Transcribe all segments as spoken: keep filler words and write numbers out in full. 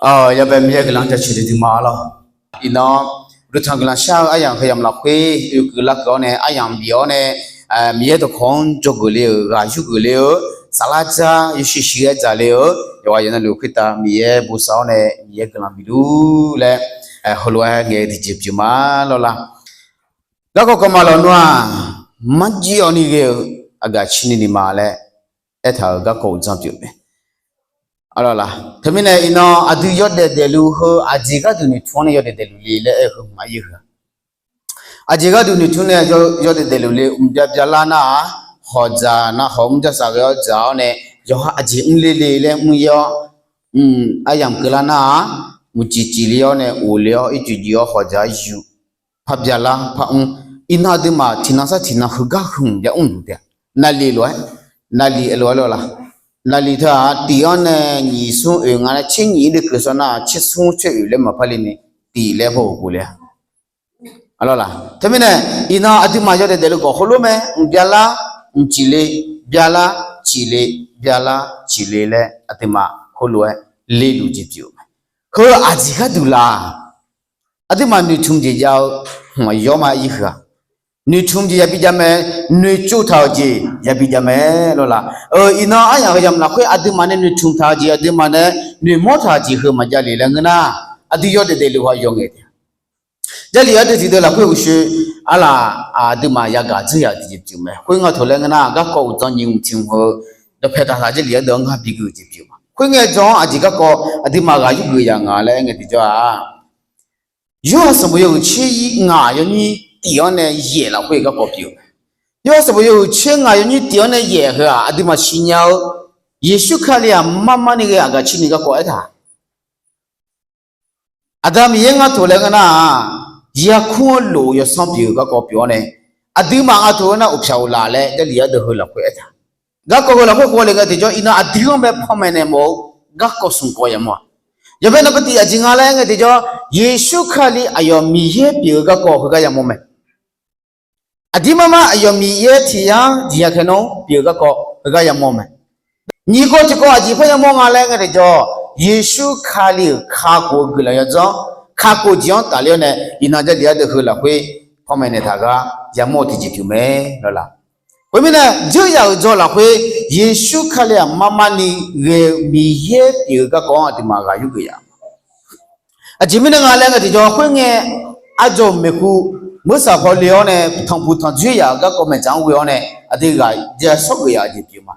Yawbae Miqyaer guiqlanq jaceuq duidui ma lawr. Iqnan, uqduq tanq guiqlanq shar-eu aryamq heuyamq lafkhoer oekeuv lavkeuv-awr nae aryamq bif-awr nae, Miqyaer dawqkawq-anr dzawgeuf le-euq, ghaq yurgeuf le-eu, saflar dzar yawshuif shuif-aer dzaq le-eu, yawqghaq yawqnavluf khoertav Miqyaer bosav-awr nae Miqyaer guiqlanq bif lur laer, heulof-aer ngaeq-eu tiqjeq pyeuf ma lawr la. Garkawv kawv ma lawq nmr-aq, marjir-awr ni ghae-eu aqgaf cirni ni ma laer aertaq-euq garkawv uqdzan pyeuf mae. Teumirnae iqnan aqdui yawdaef daefluf heu aqjeq gharduq noeqtmq-anr nae yawdaef daefluf le laer aer-eu heu hmq-aer yir heu-aq, aqjeq gharduq noeqtmq nae yawdaef daefluf le mqbyav byalar nar-aq, hawqdzaq nar hawq mr jarsaq ghae-awr dzaq-awr nae, yawqha aqjeq mr le le laer mr-ir-awr, aryamq keuvlar nar-aq, mqcif cifle-awr nae ghofle-awr ircuf jif-awr hawqdzaq-awr yuf, par byalar par mr. Iqnan aqduimaf tiqnan sar tiqnan heugar hmq bya mrluf taef-a. Naqliq lof-aer, naqliq lof-aer lawr la. Naqliq teu-aq, tiq-anr nae nyiq smr oeq nga laer tser nyiq ir de keuv sawr nar-aq, tser smr tser oeq laer maqpar le ni, tiq laer hawr-eu ghofle-a. Teumirnae, iqnan aqduimaf yawdaef daefluf khawf heulof mae, mq byalar, mqcif le, byalar, cifle, byalar, cifle laer aqduimaf heulof-aer leluf jeq pyeuf-eu mae. Heu aqjeq gharduq la? Aqduimaf noeqtmq jeq jav-eu hmq-aq yawr ma ir heu-aq, noeqtmq jeq yabi jav mae, noeqtsov taq-euq jeq yabi jav mae lawr la. Iqnan aryamq heuyamq lafkhoer aqduimaf nae noeqtmq taq-eu jeq, aqduimaf nae noeqmawr taq-eu jeq heu maqjav le laer ngeur nar, aqdui yawdaef daefluf-aq yawngaeq taef-a. Jarlif ardeuv tiqdeuv lafkhoer uqshoe arlaf, aqduimaf yagaq dzeur yaf-euq tiqjeq pyeuf mae. Khoerngae taq laer ngeur nar, garkawv uqdzan nyiq hmq tiq hmq heu dawqpae taqtaq Jarlif ardeuv-anr ngar bi gui-eu jeq pyeuf ma. Khoerngae jawr-anr aqjeq garkawv aqduimaf ghaq yurgeuf yaf nga laer aer ngae tiqjawr-aq, Yorhaq sanqbof yawhuiq tser ngaq yawnyir tif-anr nae yaef lafkhoer garkawv pyeuf-eu mae. Yorhaq sanqbof yawhuiq tser ngaq yawnyir tif-anr nae yaef heu-aq, aqduimaf siqnya-eu Yeqsur Kali-aq marmar ni ghae aqgaf cirni garkawv aertaq Aqda Miqyaer ngar taq laer ngeur nar-aq, yarkmr-anr lof-eu yawsanr pyeuf-eu garkawv pyeuf-awr nae, aqduimaf ngar taq-eu nar uqpyaq uqlaf laer Jarlif ardeuv heu lafkhoer aertaq. Garkawv heu lafkhoer khawf le ngae tiqjawr, iqnan aqdui-anr bae panmaeq naeq mawf-eu garkawv smq kawv yamawr-aq, yawbae navpar tiq aqjeq nga laer aer ngae tiqjawr, Yeqsur Kali aqyawf Miqyaer pyeuf-eu garkawv heugar yamawr mae. Aqdir marmar aqyawf Miqyaer tiq yar jeq ya kae nawr pyeuf-eu garkawv heugar yamawr mae. Nyiq kawv tiqkawv aqjeq par yamawr nga laer ngae tiqjawr, Yeqsur Kali-euq kakhof-eu guiqlanq yawdzanr, kakhof jeq-anr tafler-awr nae, iqnan Jarlif ardeuv heu lafkhoer panmaeq naeq taq gar yamawr-eu tiqjeq pyeuf mae lawr la. Khoermirnae, dzeur yaf-euq dzaw lafkhoer Yeqsur Kali-aq marmar ni ghae-eu Miqyaer pyeuf-eu garkawv-anr aqduimaf ghaq yurgeuf yaf. Aqjeq mirnae nga laer ngae tiqjawr, khoerngae ardzaw maeqhu meursaq hawle-awr nae tanqpuq tanqdzoer yaf-euq garkawv maeqdzaq-anr ghoe-awr nae aqdui ghaq ja shawr geuf yaf-eu jeq pyeuf ma.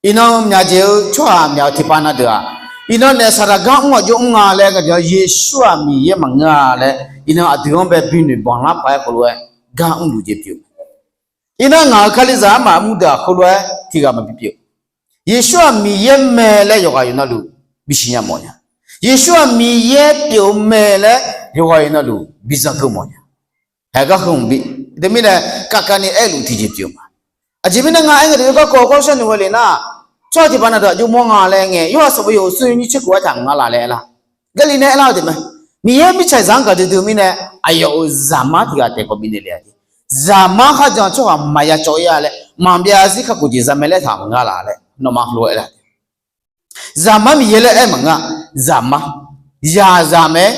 Iqnan myaq jeq-eu tsawrhaq myaq-eu tiqpav na deuq-aq, iqnan naef saqdaq gar mr-aq jov mr nga laer ngae tiqjawr, Yeqsur-aq Miqyaer maqngeur-a laer iqnan aqdui-anr bae binoeq banqlar paq-aer khawf lof-aer gar mrluf jeq pyeuf. Iqnan ngaq-euq Kalizaq armaf armur deuq-aq heulof-aer tiq ghaq maqbi pyeuf. Yeqsur-aq Miqyaer mae laer yawqghaq yawqnavluf bisiq nya mawf nya. Yeqsur-aq Miqyaer pyeuf-eu mae laer yawqghaq yawqnavluf bizanq keuv mawf nya. Haeq gar heu mqbi. Teumirnae, kavkavni aerluf tiqjeq pyeuf ma. Aqjeq mirnae nga aer ngae tiqjawr, garkawv kawr sharnoeq ghae le nar, tsawrhaq tiqpav na deuq aqjox mawr nga laer ngae, Yorhaq sanqbof yawhuiq smr yawnyir tser khof-aer taq nga laf laer aerlar. Jarlif nae aerlar-eu deuq mae. Miqyaer mirtsaqzaq-anr gaqdui dui-eu mirnae, aqyawf-euq Zaqmar tiq ghaq taef khawf bifnaeq lef-a jeq. Zaqmar kharjan tsawrhaq maqya cawv-ir-a laer maqbyav zarzir kakhof jeq za mae laer taq nga laf laer nawmaf heulof-aer aerlar. Zaqmar Miqyaer laer aer maqngeur-a. Zaqmar, zaqzaq mae,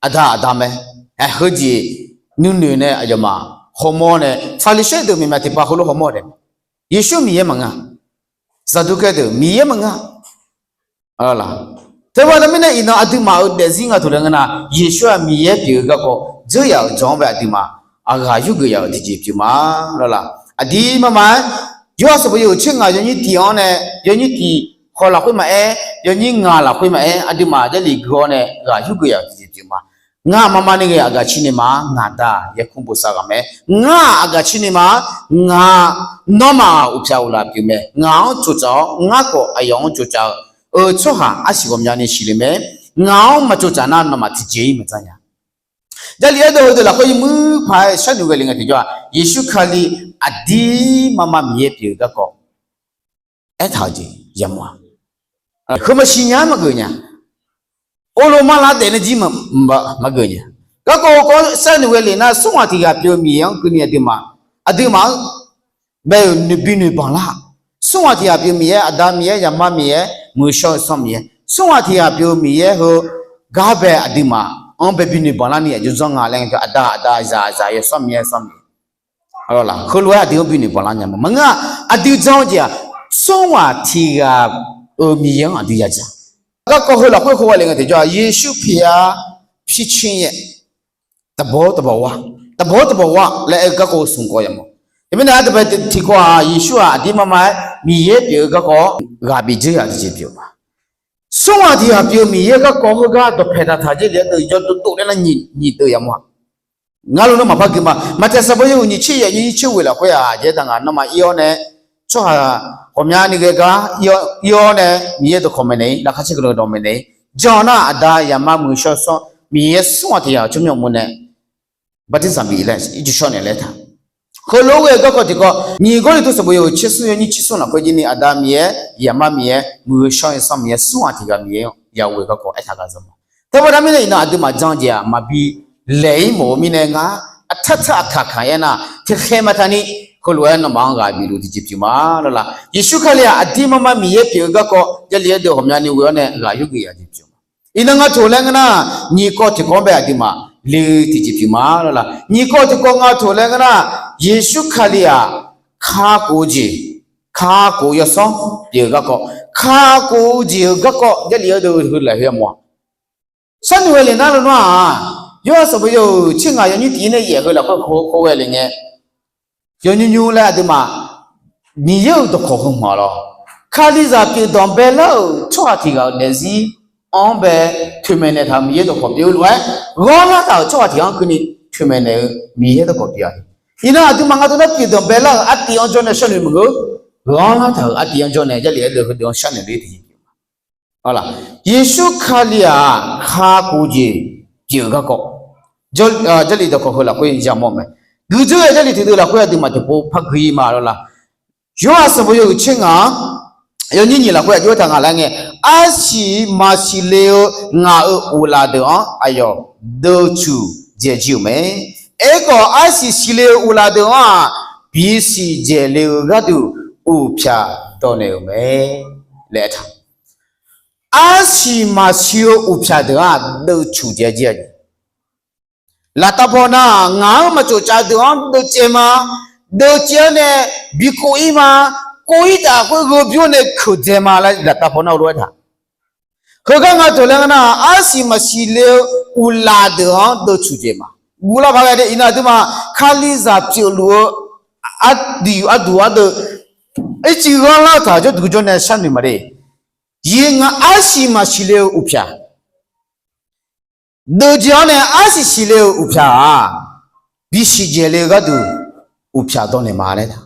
aqda aqda mae. Aer, heujeq nuinoeq nae aqyawfmaf hawmawr nae, Paqliqsaer deuq miqmaf tiqpav heulof hawmawr daef. Yeqsur Miqyaer maqngeur-a. Saqduqkaer deuq Miqyaer maqngeur-a. Teuba mirnae iqnan aqduimaf-euq daefzir nga taq laer ngeur nar, Yeqsur-aq Miqyaer pyeuf-eu garkawv dzeur yaf-euq dzaw-anr bae aqduimaf aqghaq yurgeuf yaf-euq tiqjeq pyeuf ma lawr la. Aqdir marmar-aer, Yorhaq sanqbof yawhuiq tser ngaq yawnyir tiq-anr nae yawnyir tiq khawf lafkhoer maqaer, yawnyir ngaq lafkhoer maqaer, aqduimaf Jarlif gui-awr nae ghaq yurgeuf yaf-euq tiqjeq pyeuf ma. Ngar maqma ni ghae aqgaf cirni ma, ngaq da yarkmr bosav ghaq mae. Ngar aqgaf cirni ma, ngaq nawmaf-aq uqpyaq uqlaf pyeuf mae. Ngaq-anr tsovtsaf-awr ngar khawf aqyawf-anr tsovtsaf-eu, eu tsawrhaq arsiq ghawqmyani siqle mae. Ngaq-anr maqtsovtsaf nar nawmaf tiqjeq-ir maqdzar nya. Jarlif ardeuv heudeuq lafkhoer yawmuiq paq-aer sharnoeq ghae le ngae tiqjawr-aq, Yeqsur Kali aqdir marmar Miqyaer pyeuf-eu garkawv aertaq-eu jeq yamawr-a. Heu maqsiq nya-aer maqgeuf nya. Orlov marlar daef nae jir maqgeuf nya. Garkawv kawv sharnoeq ghae le nar, smrghaq tiq ghaq pyeuf-eu Miqyaer-anr keuvni aqduimaf, aqduimaf-anr bae-euq noeqbi noeqbanq lar. Smrghaq tiq ghaq pyeuf Miqyaer, Aqda Miqyaer, Zaqmar Miqyaer, Muiqshawr-eu Sanr Miqyaer. Smr ghaq tiq ghaq pyeuf-eu Miqyaer heu gar bae aqduimaf-anr bae binoeq banqlar ni aqjox janr nga laer ngae, aqda aqda zaq zaq yawsanr Miqyaer yawsanr Miqyaer. Heulof-aer aqdui-anr binoeq banqlar nya ma. Maqngeur-aq, aqdui janr-eu jeq-aq, smr ghaq tiq ghaq-euq Miqyaer-anr aqdui yadzaq. Garkawv heu lafkhoer khoerghae le ngae tiqjawr-aq, Yeqsur Kali-a, pircir yaer, taqbawr taqbawr wa, taqbawr taqbawr wa laer aer-eu garkawv-eu smq kawv yamawr. Teumirnae ardanqbae tiqkawv-aq, Yeqsur-aq aqdir marma-aer Miqyaer pyeuf-eu garkawv ghaq bif dzeur yaq tiqjeq pyeuf ma. Smr ghaq tiq ghaq pyeuf-eu Miqyaer garkawv heugar dawqpae taqtaq jeq le-aer deuq yawdov dov nae nar nyiq deuv yamawr-aq. Ngar lof nawmaf par gui ma. Maqtaeq sanqbof yawhuiq nyiq tser yaef nyiq tser ghoeq lafkhoer-aq, jaer taq ngaq nawmaf ir-awr nae, tsawrhaq ghawqmyani ghae gar ir-awr nae Miqyaer dawqkawq maeqnaeq-ir, laqkhaq caer guiqlanq dawq maeqnaeq-ir, jan nar aqda zaqmar muiq-eu shawr-eu sanr Miqyaer smr ghaq tiq ghaq-euq tsawrmyanr mur nae bartirsaq bif laer ircuf shawr naeq laer taq. Heulof-aer ghae-eu garkawv tiqkawv, nyiq Gawrliqtu sanqbof yawhuiq tser smr yawnyir tser smr lafkhoer jir ni, aqda Miqyaer, zaqmar Miqyaer, muiq-eu shawr-eu sanr Miqyaer, smr ghaq tiq ghaq Miqyaer-anr ya ghoe-eu garkawv aertaq gaq za ma. Teubaqda mirnae iqnan aqduimaf jan-eu jeq-aq maqbi laeq-ir mawf-eu mirnae ngar, aqtar tar aqkaq kaq aernar, tiqkhaeq maqtaq ni, heulof-aer nawmaf-anr ghaq bif luf tiqjeq pyeuf ma lawr la. Yeqsur Kali-aq aqdir marma Miqyaer pyeuf-eu garkawv Jarlif aerdeuv ghawqmyani ghoe-awr nae ghaq yurgeuf yaf jeq pyeuf ma. Iqnan ngar taq laer ngeur nar, nyiq kawv tiqkawv-anr bae aqduimaf le-eu tiqjeq pyeuf ma lawr la. Nyiq kawv tiqkawv ngar taq laer ngeur nar, Yeqsur Kali-aq kakhof-eu jeq, kakhof-eu yawsanr pyeuf-eu garkawv, kakhof-eu jeq-euq garkawv Jarlif aerdeuv heu lafkhoer yamawr-aq. Sharnoeq ghae le nar lof nar-aq, Yorhaq sanqbof yawhuiq tser ngaq yawnyir tiq-ir nae yaef heu lafkhoer khoerghae le ngae, yawnymr nymr laer aqduimaf Miqyaer-euq dawqkawq heu hmq-a lawr. Kalizaq pyeuf danqbae lar-euq tsawrhaq tiq ghaq-euq daefzir-anr bae toeqmaeq naeqtaq-euq Miqyaer dawqkawq pyeuf-eu lof-aer, ghanrlar taq-euq tsawrhaq tiq ghaq-anr keuvni toeqmaeq naeq-eu Miqyaer dawqkawq pyeuf-a. Iqnan aqduimaf ngar taq nar pyeuf danqbae lar-euq artiv-anr jawr nae sharnoeq maqngeur, ghanrlar taq-euq artiv-anr jawr nae Jarlif aerdeuv heudeuq-anr sharnoeq ler tiqjeq pyeuf ma. Yeqsur Kali-aq kakhof-eu jeq pyeuf-eu garkawv, Jarlif dawqkawq heu lafkhoer yamawr mae. Guiqdzeur ghae Jarlif tiqdeuv lafkhoer aqduimaf tiqpov par gui ma lawr la. Yorhaq sanqbof yawhuiq tser ngaq-anr yawnyir nyiq lafkhoer aqjox-aer taq ngaq laer ngae, arsiq maqsiq le-eu ngaq-euq uqlaf deuq-anr aqyawf deuvtsuq dzaeq jir-euq mae. Aerkhawf, arsiq siqle-eu uqlaf deuq-anr-aq, bisiq dzaeq le-eu gharduq uqpyaq dawq naeq-euq mae laer aertaq. Arsiq maqsiq-eu uqpyaq deuq-anr deuvtsuq dzaeq jir-a jeq. Laftav paw nar, ngaq-anr maqtsof cav deuq-anr deuvcaev ma. Deuvcaev-awr nae bikov-ir ma. Kov-ir taf khoer gheu bymr nae keuqdzae ma laer laftav paw nar lof-aer taq. Heugar nga taq laer ngeur nar, arsiq maqsiq le-eu uqlaf deuq-anr deuvtsuq dzaeq ma. Guvlar paq ghae de iqnan aqduimaf Kalizaq pyeufluf-eu arduq arduq ardeuv ircuf ghanrlar taq jawrduq jawr nae sharnoeq ma de. Yeqnga arsiq maqsiq le-eu uqpyaq, deuvdzaeq-awr nae arsiq siqle-eu uqpyaq-aq, bisiq dzaeq le-eu gharduq uqpyaq dawq naeq ma laer taq.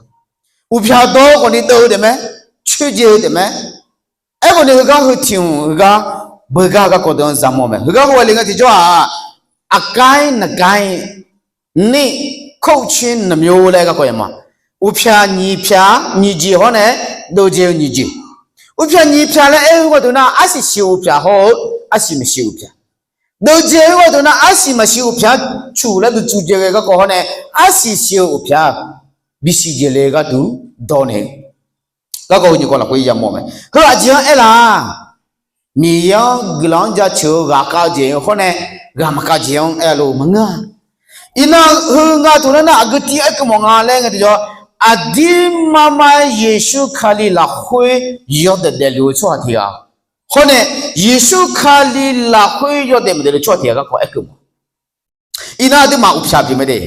Uqpyaq dawq-eu khawfni deuv-eu taef mae, coerdzae-eu taef mae. Aerkhawfni heugar heu tiq hmq heugar beugar garkawv deuq-anr yamawr mae. Heugar heughaq le nga tiqjawr-aq, aqkair naqkair ni ข้อมูล naqmyo laer garkawv yamawr. Uqpyaq nyiq pyaq nyiq jeq hawr nae deuvdzaeq-eu nyiq jeq. Uqpyaq nyiq pyaq laer aer-eu gharduq nar, arsiq siq-eu uqpyaq hawr-eu arsiq maqsiq-eu uqpyaq. Deuvdzaeq-eu gharduq nar, arsiq maqsiq-eu uqpyaq-anr cuq laer duqcuq dzaeq ghae garkawv hawr nae, arsiq siq-eu uqpyaq-aq, bisiq dzaeq le gharduq dawq naeq-eu garkawv heu nyiq kawv lafkhoer yamawr mae. Heu aqjeq-anr aerlar, Miqyaer-anr guiqlanq-anr jaceuq-eu ghaq khav-eu jeq hawr nae, ghaq maqkhav jeq-anr aer-a lor maqngeur. Iqnan heu nga taq nar nar aqgeu tiv aerkeuv mawf nga laer ngae tiqjawr, aqdir marma-aer Yeqsur Kali lafkhoer yawdaef daefluf-eu tsawrhaq tiq ghaq hawr nae, Yeqsur Kali lafkhoer yawdaef maqdaefluf tsawrhaq tiq ghaq garkawv aerkeuv mawf. Iqnan aqduimaf uqpyaq pyeuf mae de.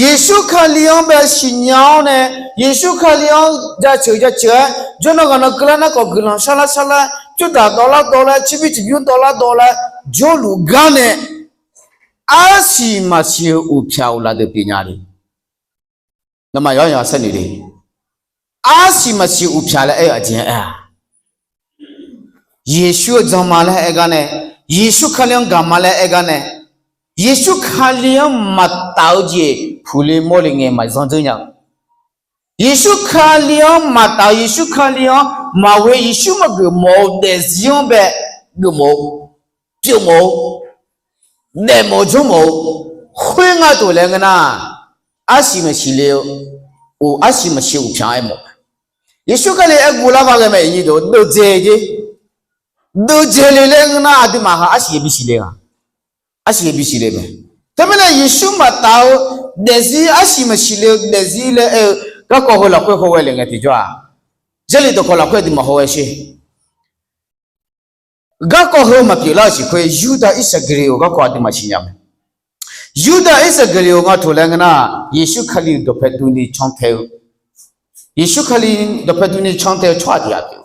Yeqsur Kali-anr bae siqnya-awr nae, Yeqsur Kali-anr jaceuq jaceuq-aer jawrnan ghaq nan keuvlar narkhawf guiqlanq sharlar sharlar, pyurdaq dawvlar dawvlar, tserbymr tiqbymr dawvlar dawvlar jawrluf gar nae, arsiq maqsiq-eu uqpyaq uqlaf deuq pyeufnya de. Nawmaf yawqha yawqha sharnoeq de. Arsiq maqsiq uqpyaq laer aer-eu aqjeq-anr aer-a, Yeqsur-eu jan ma laer aer gar nae, Yeqsur Kali-anr gaq ma laer aer gar nae, Yeqsur Kali-anr maqtaf-eu jeq puqle mawrle ngae maqzanr dzeur nya-eu, Yeqsur Kali-anr maqtaf-eu, Yeqsur Kali-anr maqghoe, Yeqsur maqgeuf mawf-eu daefzir-anr bae geufmawf-eu, pyeufmawf-eu, daefmawf-eu jawrmawf-eu khoer nga taq laer ngeur nar, arsiq maqsiq le-eu, arsiq maqsiq uqpyaq-anr aermawf. Yeqsur Kali aer guvlar va ghae mae iqnyir deuq deuvdzae jeq. deuvdzae le laer ngeur nar, aqduimaf ha arsiq bisiq le-a. Arsiq bisiq le mae. Teumirnae Yeqsur maqtaf-eu daefzir, arsiq maqsiq le-eu daefzir laer aer-eu garkawv heu lafkhoer hawghae le ngae tiqjawr-aq, Jarlif dawqkawq lafkhoer aqduimaf hawghae sher. Garkawv heu maqpyeuf lar-euq siq khoer, Yurdav Irsaqgaqli-euq garkawv aqduimaf siqnya mae. Yurdav Irsaqgaqli-euq nga toq laer ngeur nar, Yeqsur Kali-euq dawqpae durni cantae-eu, Yeqsur Kali dawqpae durni cantae-eu tsawrhaq tiq ghaq pyeuf-eu,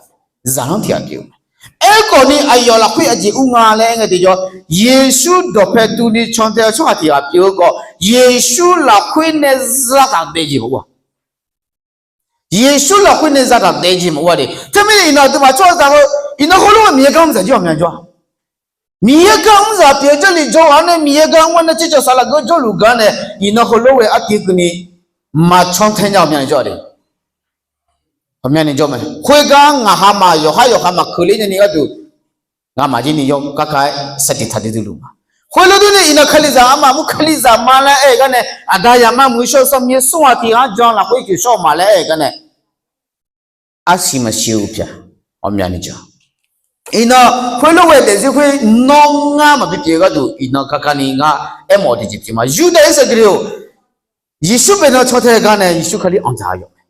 zaqlanr tiq ghaq pyeuf-eu mae. Aerkhawf ni aqyawf lafkhoer aqjeq ur nga laer aer ngae tiqjawr, Yeqsur dawqpae durni cantae-eu tsawrhaq tiq ghaq pyeuf-eu khawf, Yeqsur lafkhoer nae zataq daef jeq maqur-a. Yeqsur lafkhoer nae zataq daef jeq maqur-a de. Teumirnae iqnan aqduimaf tsawrhaqzaq heu, iqnan heulof-aer Miqyaer gar mr zaq jir ghawqmya jawr-a. Miqyaer gar mr zaq pyeuf-eu Jarlif jawr ghaq-anr nae, Miqyaer gar mr-a nae tsercaw saqlaq geur jawrluf gar nae, iqnan heulof-aer artiv keuvni maqcantae nya ghawqmyani jawr-a de. Ghawqmyani jawr mae. Khoergar ngaq hamaf yawqhar yawqha maqkeuv ler nyani gharduq, ngamaf jir ni yawkar kar-aer saqtiq taqdui dui luf ma. Khoerlof durni iqnan Kalizaq armaf mur Kalizaq ma laer aer-eu gar nae, aqda yamar muiq-eu shawr-eu Sanqmiq-eu smr ghaq tiq ghaq-anr jan lafkhoer coeq shawr-eu ma laer aer-eu gar nae, arsiq maqsiq-eu uqpyaq ghawqmyani jawr. Iqnan khoerlof ghae daefzir khoer nawr ngar maqbi pyeuf-eu gharduq, iqnan kakani ngar aermawf-eu tiqjeq pyeuf ma. Yurdav Irsaqgaqli-or, Yeqsur baenan cantae gar nae Yeqsur Kali anqdzaq-eu yawf mae.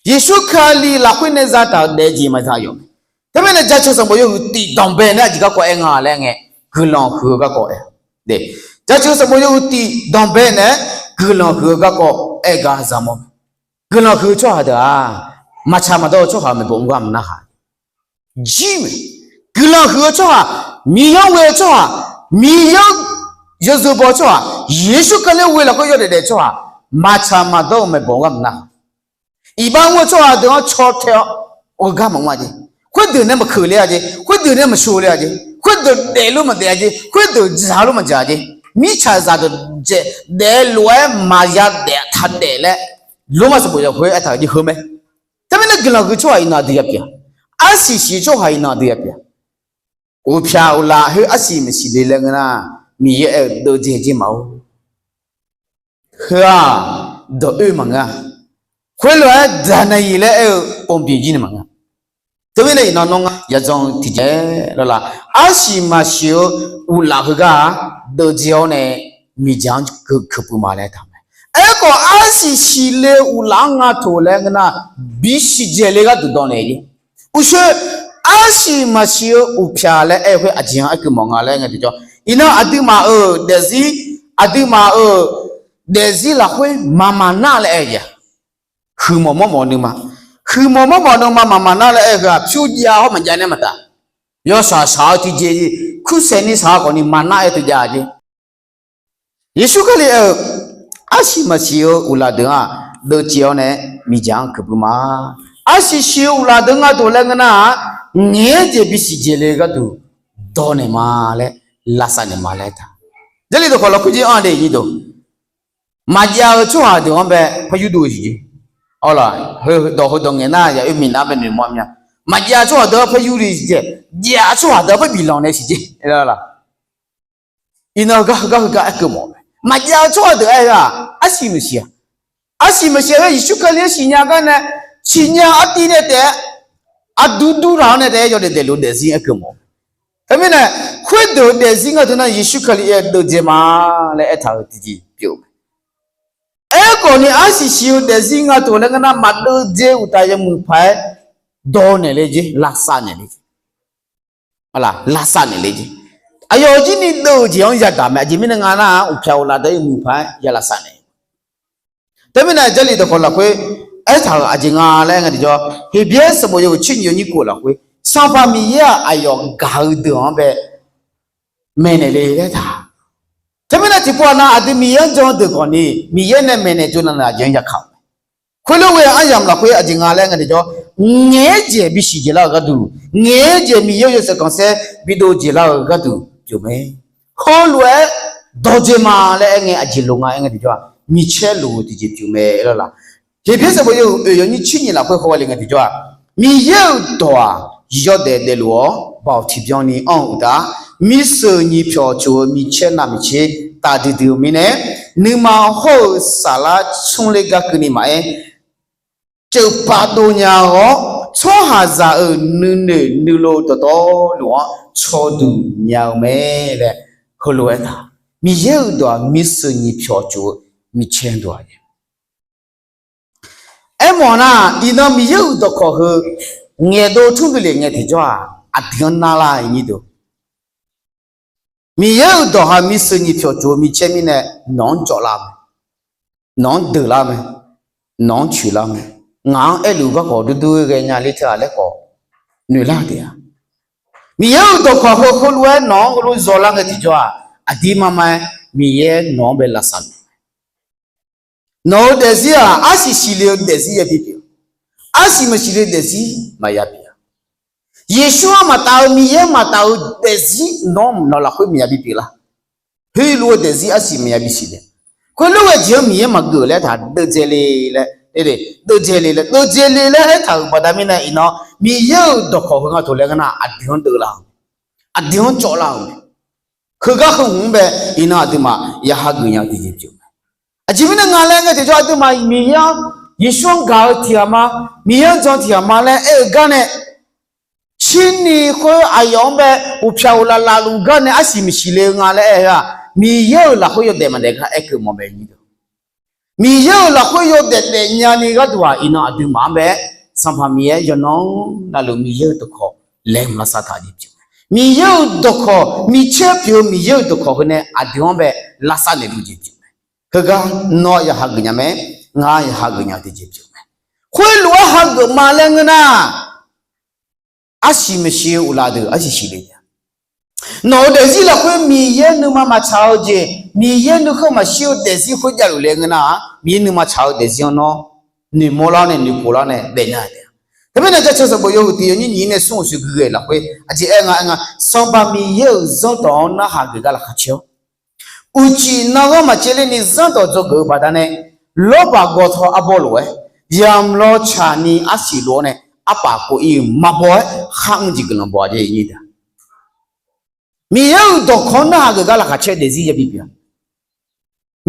Yeqsur Kali lafkhoer nae zataq-euq daef jeq maqza yawf mae. Teumirnae jaceuq sanqbof yawhuiq tif danqbae nae aqjeq garkawv aer nga laer ngae, guiqlanq huiq-eu garkawv aer. Jaceuq sanqbof yawhuiq tif danqbae nae-aer guiqlanq huiq-eu garkawv aer gar zaqmawr mae. Guiqlanq huiq-eu tsawrhaq deuq-aq, maqtsaq maqdawr-eu tsawrhaq maeqbawq mr gar maqnar haq. Jir mae. Guiqlanq huiq-eu tsawrhaq, Miqyaer-anr ghoe-eu tsawrhaq, Miqyaer-anr yawzeu baw-eu tsawrhaq, Yeqsur Kali ghoe lafkhoer yawdaef daef-eu tsawrhaq, maqtsaq maqdawr-eu maeqbawq mr gar maqnar haq. Iqbax mr-eu tsawrhaq deuq-anr caw tae-awr ghoe gar maqmr-a jeq. Khoerdeuq nae maqkeuq ler-a jeq. Khoerdeuq nae maqsheu ler-a jeq. Khoerdeuq daefluf maqdaef-a jeq. Khoerdeuq dzaqluf maqdzaq-a jeq. Mirtsaqzaq deuq daeflof-aer maqya daef taq daef laer, Lormav sanqbof yawhuiq khoer aertaq-euq jeq heu mae. Teumirnae guiqlanq huiq tsawrhaq iqnan aqdui ya pyeuf-a. Arsiq siq-eu tsawrhaq iqnan aqdui ya pyeuf-a. Uqpyaq uqlaf khoer arsiq maqsiq le laer ngeur nar, Miqyaer aer-eu deuvdzae jeq maqor. Heu-aq, dawq oer maqngeur-a. Khoerlof-aer daqnaeq-iq laer aer-eu pov bif jir ni maqngeur. Teumirnae iqnan nawr ngar yadzan tiqjeq lawrlaf, arsiq maqsiq-eu uqlaf heugar-aq, deuvdzae-awr nae miqdzaq-anr keuqpuiv ma laer taq mae. Aerkhawf arsiq siqle-eu uqlaf-anr nga toq laer ngeur nar, bisiq dzaeq le gharduq dawq naeq-eu jeq. Uqshoe, arsiq maqsiq-eu uqpyaq laer aer-eu khoer aqjeq-anr aerkeuv mawf nga laer ngae tiqjawr, iqnan aqduimaf-euq daefzir, aqduimaf-euq daefzir lafkhoer maqmaq nar laer aer-eu jeq-aq, huiqmawf mawrmawf-eu nuima, huiqmawf mawrmawf-eu nuima maqmaq nar laer aer-eu heu-aq, pyur jav hawr maqjav nae maqtaf, yawshaq shaq-eu tiqjeq, kursaeq ni shaq-eu khawfni maqnar-aer teujav-a jeq. Yeqsur Kali aer-eu, arsiq maqsiq-eu uqlaf deuq-aq, deuvdzae-awr nae miqdzaq-anr keuqpuiv ma. Arsiq siq-eu uqlaf deuq nga toq laer ngeur nar-aq, ngaeq-aer jeq bisiq dzaeq le gharduq dawq naeq ma laer, lavsav naeq ma laer taq. Jarlif dawqkawq lafkhoer jir anr de nyiq deuq, maqjav-eu tsawrhaq deuq-anr bae par yurdov-eu siq jeq. Awr laq, dawq heudawq ngaeq nar ya oermiq nar bae noeqmawr mya. Maqjav-eu tsawrhaq deuq-anr par yurdov siq jeq, jav-eu tsawrhaq deuq-anr par biflanq naeq siq jeq. Iqnan heugar heugar heugar aerkeuv mawf-eu mae. Maqjav-eu tsawrhaq deuq aer-eu-aq, arsiq maqsiq-a. Arsiq maqsiq-a ghae Yeqsur Kali-anr siqnya gar nae, siqnya artiv nae taef-aer, aqdui dur taq-awr nae taef-aer yawdaef daefluf daefzir aerkeuv mawf-eu. Teumirnae, khoerdeuq daefzir nga deuq nar Yeqsur Kali aer deuvdzae ma laer aertaq-euq tiqjeq pyeuf-eu mae. Aerkhawfni arsiq siq-eu daefzir nga toq laer ngeur nar maqdeuvdzae uqtaf yawmuiq paq-aer dawq naeq le jeq, lavsav naeq le jeq. Lavsav naeq le jeq. Aqyawf jir ni deuv-eu jeq-anr yadaq mae. Aqjeq mirnae nga nar-aq, uqpyaq uqlaf deuq yawmuiq paq-aer ya lavsav naeq. Teumirnae Jarlif dawqkawq lafkhoer aertaq-euq aqjeq nga laer aer ngae tiqjawr, Heqbyaer sanqbof yawhuiq tser nyiq yawnyir kov lafkhoer, Sanqpaq Miqyaer-aq aqyawf gaq-eu deuq-anr bae maeqnaeq le laer taq. Teumirnae tiqpov-aq nar, aqdui Miqyaer-anr jan-eu deuq khawfni Miqyaer nae maeqnaeq tsovnav-euq aqjeq-anr ya kaq-euq mae. Khoerlof ghae-eu aryamq lafkhoer aqjeq nga laer aer ngae tiqjawr, ngaeq-aer jeq bisiq dzaeq lar-euq gharduq, ngaeq-aer jeq Miqyaer-euq yawshaef khanqsaer bidov jeq lar-euq gharduq pyeuf mae. Heulof-aer dawq jeq ma laer aer ngae aqjeq lof nga aer ngae tiqjawr-aq, micaer loq-eu tiqjeq pyeuf mae lawrlaf. Heqbyaer sanqbof yawhuiq oeq yawnyir tser nyiq lafkhoer hawghae le ngae tiqjawr-aq, Miqyaer-euq dawq-aq, yawdaef daefluf-awr baoq tiqbyan ni anr-eu uqtaf, miseuq nyiq pyawq coq-eu micaer navmaqtser tafdui dui-eu mirnae, nuima hawr-eu saflar smrler gar keuvni maqaer, ceuvpav dov nya-awr, tsawrhaqzaq-euq nuinoeq nuilov dawqtawvluf-anr cawduq nya-eu mae laer heulof-aer taq. Miqyaer-euq dawq-aq, miseuq nyiq pyawq cof-eu micaer dawq-aq. Aermawf nar, iqnan Miqyaer-euq dawqkawq heu ngaeqdov tmr dui lef ngae tiqjawr-aq, aqdui-anr narlar-eu nyir deuq. Miqyaer-euq dawq ha miseuq nyiq pyawq cof-eu micaer mirnae nawq-anr jawvlar mae, nawq-anr deuqlar mae, nawq-anr coeqlar mae. Ngaq-anr aerluf garkawv duidui-eu ghaenya ler teu-aq laer khawf noeqlar-eu taef-a. Miqyaer-euq dawqkawq heu heulof-aer nawq-anr heulof zawlar ngae tiqjawr-aq, aqdirmar mar-aer Miqyaer nawq-anr bae lavsav luf Nawq-eu daefzir-aq, arsiq siqle-eu daefzir yabi pyeuf. Arsiq maqsiq le daefzir maqya pyeuf-a. Yeqsur-anr maqtaf-eu, Miqyaer maqtaf-eu daefzir nawr nawq lafkhoer maqya bipyeuf lar. Heulof-eu daefzir arsiq maqya bisiq le. Khoerlof-aer jeq-anr Miqyaer maqgeuf laer taq deuvdzae le laer, deuvdzae le laer, deuvdzae le laer aertaq-euq baqda mirnae iqnan Miqyaer-euq dawqkawq heu nga taq laer ngeur nar aqdui-anr deuvlar-eu, aqdui-anr cawvlar-eu mae. Heugar heu hmq-anr bae iqnan aqduimaf ya hageuf nya-eu tiqjeq pyeuf mae. Aqjeq mirnae nga laer ngae tiqjawr aqduimaf Miqyaer-anr, Yeqsur-anr gaq-eu tiqghaq ma, Miqyaer-anr jan tiqghaq ma laer aer-eu gar nae, cirni khoer aqyawf-anr bae uqpyaq uqlaf lafluf gar nae arsiq maqsiq le-eu nga laer aer-eu-aq, Miqyaer-euq lafkhoer yawdaef maqdaef gar aerkeuv mawf mae. Miqyaer-euq lafkhoer yawdaef daefnya ni gharduq-aq iqnan aqduimaf-anr bae-aer Sanqpaq Miqyaer yawqnan navluf Miqyaer-euq dawqkawq laeqhmq lavsav taq jeq pyeuf mae. Miqyaer-euq dawqkawq micaer pyeuf-eu Miqyaer-euq dawqkawq heu nae aqdui-anr bae lavsav naeqluf jeq pyeuf mae. Heugar nawr ya hageuf nya mae, ngar ya hageuf nya-eu tiqjeq pyeuf mae. Khoerlof-aer hageuf ma laer ngeur nar, arsiq maqsiq-eu uqlaf deuq arsiq siqle nya. Nawq-eu daefzir lafkhoer Miqyaer nuima maqtsaq-eu jeq, Miqyaer nuikhanr maqshir-eu daefzir khoer javluf le ngeur nar-aq, Miqyaer nuima tsaq-eu daefzir-anr nawr noeqmawr lar nae noeqkhof lar nae daefnya taef-a. Teumirnae Jaceuq sanqbof yawhuiq tiq yawnyir nyiq nae smr-euq shuir gui ghae lafkhoer aqjeq aer nga aer nga, Sanqpaq Miqyaer-euq zanrdawq-anr narhaq geuf gar laqkhaq caer-awr, uqcif navghanr maqcaevler ni zanrdawq dzawgeuf-eu baqdanae, lawrbaq gawtaw arbawr lof-aer yamq lawtsaq ni arsiq lof-awr nae arpaf kov ir-eu maqbaw-aer kharmr jeq guiqlanq baw-a jeq. Miqyaer-euq dawqkawq-anr narhaq geuf gar laqkhaq caer-eu daefzir yabi pyeuf-a.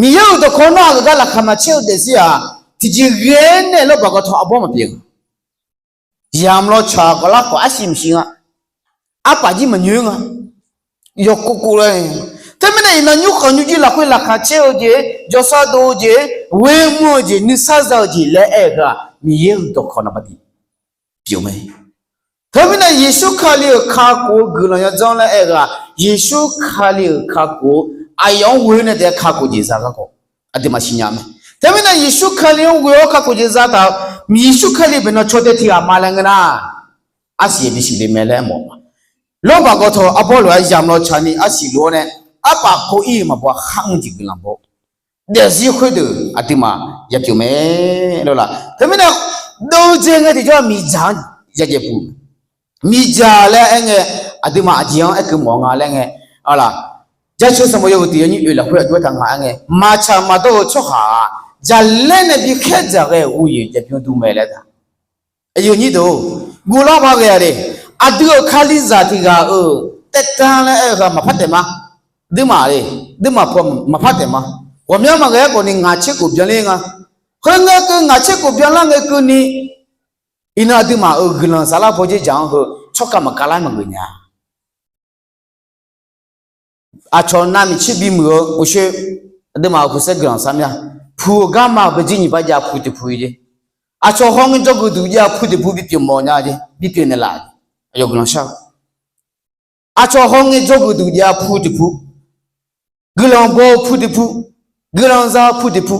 Miqyaer-euq dawqkawq-anr narhaq geuf gar laqkhaq maqcaer-eu daefzir-aq, tiqjeq ghae-aer nae lawrbaq gawtaw arbawr maqpyeuf-a. Yamq lawtsaq khawf larkhawf arsiq maqsiq nga. Arpaf jir maqnyoer nga. Yawkov kov laer. Teumirnae iqnan nymrkhanq nymrjir lafkhoer laqkhaq caer-eu jeq, jawrsar dov-eu jeq, ghoer mr-eu jeq, nuisar za-eu jeq laer aer-eu heu-aq, Miqyaer-euq dawqkawq naqba tiq pyeuf mae. Teumirnae Yeqsur Kali-euq kakhof-eu guiqlanq yadzanr laer aer-eu-aq, Yeqsur Kali-euq kakhof-eu aqyawf-anr ghoe nae taef-aer kakhof jeq za garkawv aqduimaf siqnya mae. Teumirnae Yeqsur Kali-anr ghoe-awr kakhof jeq zataq-euq Yeqsur Kali baeqnan caw tae tiq ghaq ma laer ngeur nar, arsiq bisiq le mae laer mawf-a. Lawrbaq gawtaw arbawr lof-aer yamq lawtsaq ni arsiq lof-awr nae arpaf kov ir-euq maqbaw kharmr jeq guiqlanq baw daefzir khoerdeuq aqduimaf ya pyeuf mae lawr laq. Teumirnae deuvdzae ngae tiqjawr-aq miqdzaq-anr ya jaev puq. Miqdzaq laer aer ngae, aqduimaf aqjeq-anr aerkeuv mawf nga laer ngae, a laq, Jaceuq sanqbof yawhuiq tiq yawnyir oeq lafkhoer aqjox-aer taq nga aer ngae, maqtsaq maqdawr-eu tsawrhaq-aq, jaqlaer nae bi khaer dzaq ghae-euq ghoeqyaeq jaeq bymr dur mae laer taq. Aqyuif aqnyir deuq-or, guvlar paq ghae-a le. Aqdui-euq Kalizaq tiq ghaq-euq taevtanr laer aer-eu heu maqpar taef ma. Duimaf le, duimaf paw maqpar taef ma. Ghawqmyanr maqghae-aer khawf ni ngaq tser khof byanler nga. Khoerngae keuv ngaq tser khof byanlar ngae keuvni, iqnan aqduimaf-euq guiqlanq saflar paw dzer dzaq-anr heu tsawrkhav maqkavlar maqgeuf nya. Aqcawq navmaqtser bimuiq-eu uqshoe, aqduimaf-euq puqsaer guiqlanq sar mya. Puq-eu garma-euq baejir nyiq bar jav pu tiq pu-ir jer. Aqcawq hawngae dzawgeuf duq jav pu tiq pu bipyeuf mawf nya jer, bipyeuf naeqlaf. Aqyawf guiqlanq shar-eu Aqcawq hawngae dzawgeuf duq jav pu tiq pu, guiqlanq baw-eu pu tiq pu, guiqlanq za-eu pu tiq pu,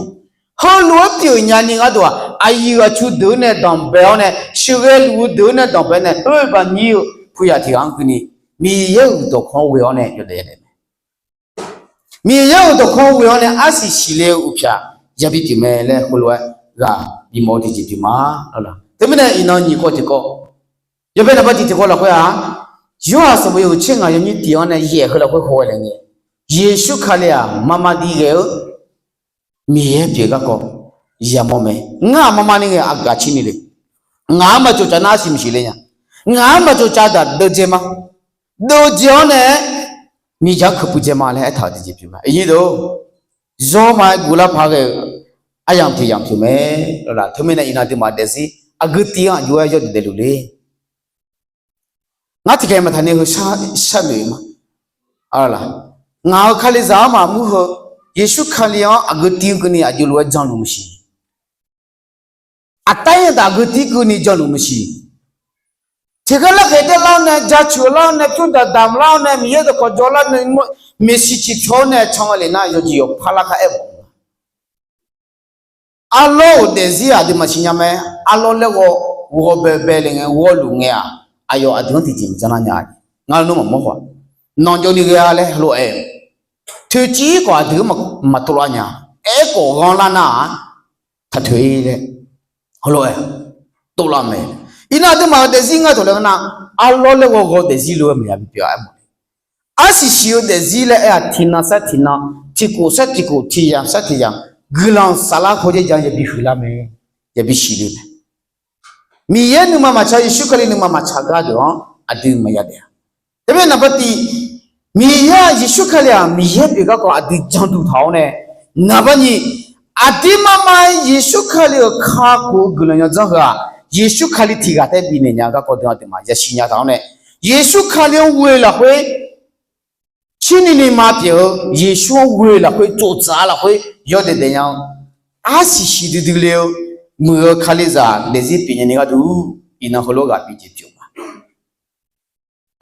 heulof-aer pyeuf nya ni gharduq-aq, aqyuif aqtsu deuq-anr nae danqbae-awr nae, sheuqghae luf-eu deuq-anr nae danqbae nae, oer baqnyir-eu puqyaq tiq ghaq-anr keuvni, Miqyaer-euq dawqkawq-anr ghoe-awr nae yawdaef yadaef mae. Miqyaer-euq dawqkawq-anr ghoe-awr nae arsiq siqle-eu uqpyaq yabi pyeuf mae laer heulof-aer ghaq bimawf-eu tiqjeq pyeuf ma. Teumirnae iqnan nyiq kawv tiq kawv, yawbae naqba tiq tiq kawv lafkhoer-aq, Yorhaq sanqbof yawhuiq tser ngaq yawnyir tiq-anr nae yaeq heu lafkhoer haw-aer laer ngae, Yeqsur Kali-aq marmar dir ghae-eu Miqyaer pyeuf garkawv yamawr mae. Ngar-aq marmar ni ngae aqgaf cir ni le. Ngaq-anr maqtsov cav nar arsiq maqsiq le nya. Ngaq-anr maqtsov cav daq deuvdzae ma. Deuvdzae-awr nae miqdzaq keuq puidzae ma laer aertaq-euq tiqjeq pyeuf ma. Aqnyir deuq-or, zawr ma-aer guvlar paq ghae-eu aryamq tiq yamq pyeuf mae. Lawrlaq teumirnae iqnan aqduimaf daefzir aqgeu tiv-anr aqjox-aer yawdaef daefluf le. Ngar tiqkhaeq maqtaq ni heu sharnoeq ma. Ngaq-euq Kalizaq-anr maqmur heu, Yeqsur Kali-anr aqgeu tiv keuvni aqjox lof-aer janluf maqsiq. Aqtair yadaq aqgeu tiv keuvni janluf maqsiq. Tiqkhaer larkhaeq taev lar-awr nae, jaceuq lar-awr nae, pyurdaq damq lar-awr nae, Miqyaer dawqkawq jawr lar nae, maeqshi ciqpyawr-awr nae can-eu lef nar yawjeq yawqpar lar kar aer mawf-eu ma. Arlawr-euq daefzir aqdui maqsiq nya mae. Arlawr laer ghawr, ghawr baebae le ngae, ghawrluf ngae-aq, aqyawf aqdui-anr tiqjeq maqjanr lar nya. Ngar nmr maqmawr khawf, nanqjawvni ghae-a laer heulof-aer, toeqciv-ir khawf aqdui-anr maqtov lar nya. Aerkhawf ghanrlar nar-aq, taqtoeq-ir laer heulof-aer tov lar mae. Iqnan aqduimaf-euq daefzir ngar taq laer nar, arlawr laer ghawr ghawr daefzir lof-aer maqya bipyeuf-a aer mawf. Arsiq siq-eu daefzir laer aer-aq, tiqnan sar tiqnan, tiqkhof sar tiqkhof, tiqyamq sar tiqyamq, guiqlanq saflar hawr jaer ja yabi huiqlar mae, yabi siqle mae. Miqyaer nuima maqtsaq, Yeqsur Kali nuima maqtsaq gardeuq-anr aqdui maqya daef-a. Teumirnae naqba tiq, Miqyaer-aq, Yeqsur Kali-aq Miqyaer pyeuf garkawv aqdui janduq taq-awr nae, naqba nyiq, aqdirmar mar-aer Yeqsur Kali-euq kakhof-eu guiqlanq yawdzanr heu-aq, Yeqsur Kali tiqghaq taef bifnaeq nya-eu garkawv deuq aqduimaf yasiq nya taq-awr nae, Yeqsur Kali-anr ghoe lafkhoer, cirni nuima pyeuf-eu Yeqsur-anr ghoe lafkhoer, tsoftsaf-a lafkhoer yawdaef daefnya-eu, arsiq siq duidui le-eu, muiq-eu Kalizaq daefzir pyeufnya ni gharduq, iqnan heulof ghaq bijeq pyeuf ma.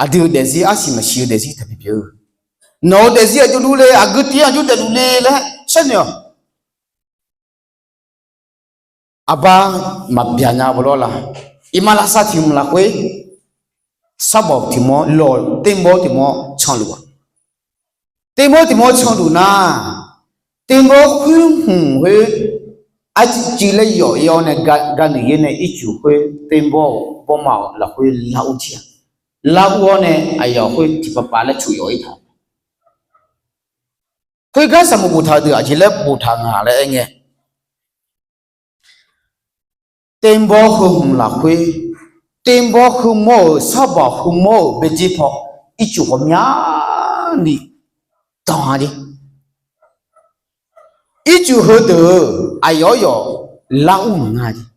Aqdui-euq daefzir arsiq maqsiq-eu daefzir taqbi pyeuf-eu. Nawq-euq daefzir aqjox luf le, aqgeu tiv-anr aqjox daefluf le laer sharnoeq-awq. Aqbar maqbyaq nya bawlawr la. Iqmalavshav tiq hmq lafkhoer, sarbawq tiq mawr lawq, terbawr tiq mawr canluf-aq. Terbawr tiq mawr canluf nar, terbawr khoer hmq khoer, arcuiv cuiv laer yawf-ir-awr nae, ganoeq yaer nae ircuf khoer terbawr-euq bawrma-euq lafkhoer lar ur jir-aq. Lar ur-awr nae aqyawf khoer tiqpavpav laer coq yawf-ir taq. Khoergar sanqbof boftaq-eu deuq aqjeq laer boftaq nga laer aer ngae, terbawr heu hmq lafkhoer, terbawr heu mawr-euq sarbaq heu mawr-euq baejir paw, ircuf ghawqmyani danq-a jeq. Ircuf heudeuq-euq aqyawf yawf lar ur maqnga jeq.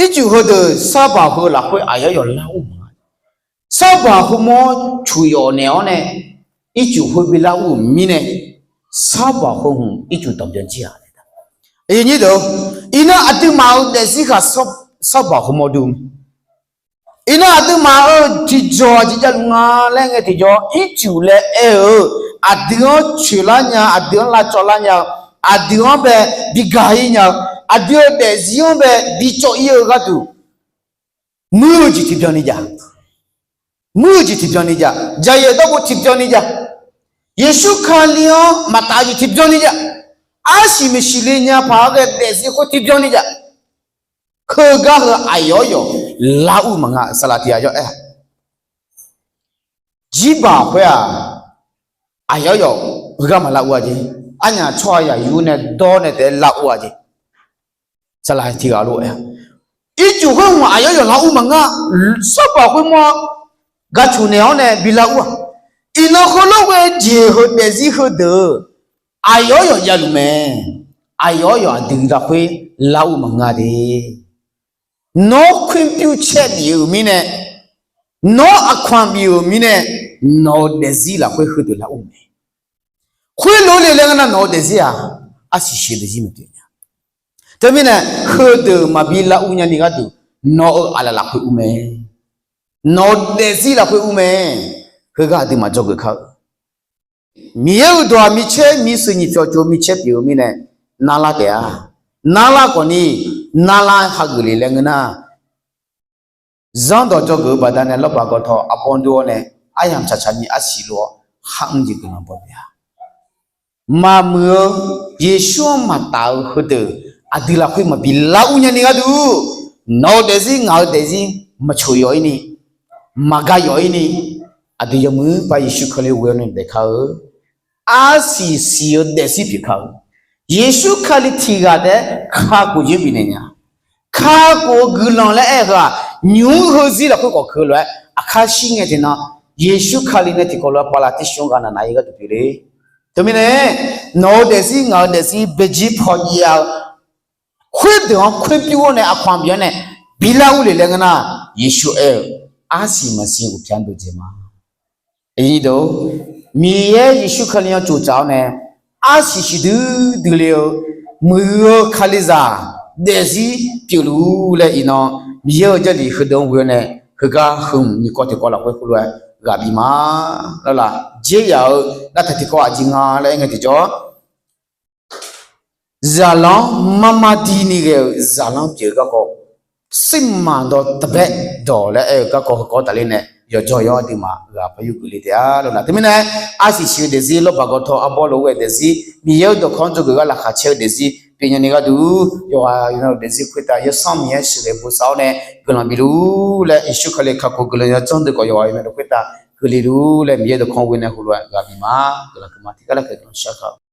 Ircuf heudeuq sarbaq heu lafkhoer aqyawf yawf lar ur maqnga. Sarbaq heu mawr cuq yawf naeq-awr nae, ircuf heu bi lar ur-euq mirnae, sarbaq heu hmq ircuf danqbyan jir-aq. Iqnan aqduimaf-euq daefzir khaq sarbaq heu mawr dur. Iqnan aqduimaf-euq tiqjawq aqjeq javluf nga laer ngae tiqjawr, ircuf laer aer-eu, aqdui-anr coeqlar nya, aqdui-anr lavcawvlar nya-eu, aqdui-anr bae bi gaq-ir nya-eu, aqdui-euq daefzir-anr bae bi cawv-ir-eu gharduq, muir-eu jeq tiqbyan ni jav. Muir-eu jeq tiqbyan ni jav. Jaqyaef dawrbo tiqbyan ni jav. Yeqsur Kali-anr maqtaf-eu jeq tiqbyan ni jav. Arsiq maqsiq le nya paq-aer ghae daefzir khoer tiqbyan ni jav. Heugar heu aqyawf yawf lar ur maqnga. Saqlaq tiq ghaq yawr aer-a, jirbaq khoer-aq, aqyawf yawf heugar maqlar ur-a jeq. Arnyaf tsawrhaq yaqyur nae dawr nae taef-aer lar ur-a jeq. Saqlaq tiq ghaq lof-aer, ircuf khoer hmq aqyawf yawf lar ur maqnga. Sarbaq khoer mawr gaq coq naeq-awr nae bi lar ur-aq. Iqnan heulof ghae jeq heu daefzir heudeuq-eu aqyawf yawf javluf mae. Aqyawf yawf aqdui lafkhoer lar ur maqnga de. Nawr khoer pyur caer bif-euq mirnae, nawr aqkaq bif-euq mirnae, nawq-eu daefzir lafkhoer heudeuq lar ur mae. Khoerlof le laer ngeur nar nawq-eu daefzir-aq, arsiq siq daefzir maqpyeuf nya. Teumirnae heudeuq maqbi lar ur nyani gharduq, nawq-eu aqlaf lafkhoer ur mae. Nawq-eu daefzir lafkhoer ur mae. Heugar aqduimaf dzawgeuf kar-eu Miqyaer-euq dawq-aq, micaer miqsuiq nyiq pyawq tsov micaer pyeuf-eu mirnae, narlar taef-a. Narlar khawfni, narlar hageuf le laer ngeur nar, zanrdawq dzawgeuf-eu baqdanae lawrbaq gawtaw arbawr dur-awr nae, aryamq tsaqtsaq ni arsiq lof-awr, kharmr jeq guiqlanq baw taef-a. Maqmuiq-eu, Yeqsur-anr maqtaf-eu heudeuq, aqdui lafkhoer maqbi lar ur nyani gharduq, nawq-eu daefzir ngaq-eu daefzir maqcoq yawf-ir ni, maqgaq yawf-ir ni, aqdui yawmuiq par Yeqsur Kali ghoe-awr nae daef kar-eu. Arsiq siq-eu daefzir pyeuf kar-eu. Yeqsur Kali tiq ghaq taef-aer kakhof jeq bifnaeq nya. Kakhof-eu guiqlanq laer aer-eu heu-aq, nymq-mr heuzir lafkhoer khawf keuv lof-aer aqkar shir ngae tiqnan, Yeqsur Kali nae tiqkawv lof-aer pavlav tersmr ghaq naq naq-ir gharduq pyeuf le. Teumirnae, nawq-eu daefzir ngaq-eu daefzir baejir paw jav-eu, Khoerdeuq-anr khoer pyur-awr nae aqkawq-anr bif-awr nae bilar urle laer ngeur nar, Yeqsur aer-eu, arsiq maqsiq ghofpyar dovdzae ma. Miqyaer Yeqsur Kali-anr tsovtsaf-awr nae, arsiq siqdui duile-eu, muiq-eu Kalizaq daefzir pyeufluf-ur laer iqnan, Miqyaer-euq Jarlif heudeuq-anr ghoe-awr nae, heugar heu nyiq kawv tiqkawv lafkhoer khoerlof-aer ghaq bif ma. Lawrlaq, dzer yaf-eu lavtaq tiqkawv aqjeq nga laer aer ngae tiqjawr, zaqlanr marmar dirni ghae-euq zaqlanr pyeuf-eu garkawv, sirmaf dawq taqbaer dawq laer aer-eu garkawv heukawv tafler nae yawqjawr yawr aqduimaf ghaq par yur geufle taef-a lawrlaq. Teumirnae, arsiq siq-eu daefzir, lawrbaq gawtaw arbawr lof-aer ghae daefzir, Miqyaer-euq dawqkawq-anr dzawgeuf gar laqkhaq caer-eu daefzir, pyeufnyani gharduq, yawqghaq yawqnan-euq daefzir khoertav yawsanr Miqyaer sheuqghae bosav-awr nae guiqlanq bif luf-ur laer, Yeqsur Kali kakhof guiqlanq yawdzanr deuq khawf yawqghaq yawqnan deuq khoertav keuvle luf-ur laer, Miqyaer dawqkawq ghoe nae heulof-aer ghaq bif ma. Guiqlanq keuv ma. Tiqgar lafkhoer guiqlanq shar kaq-eu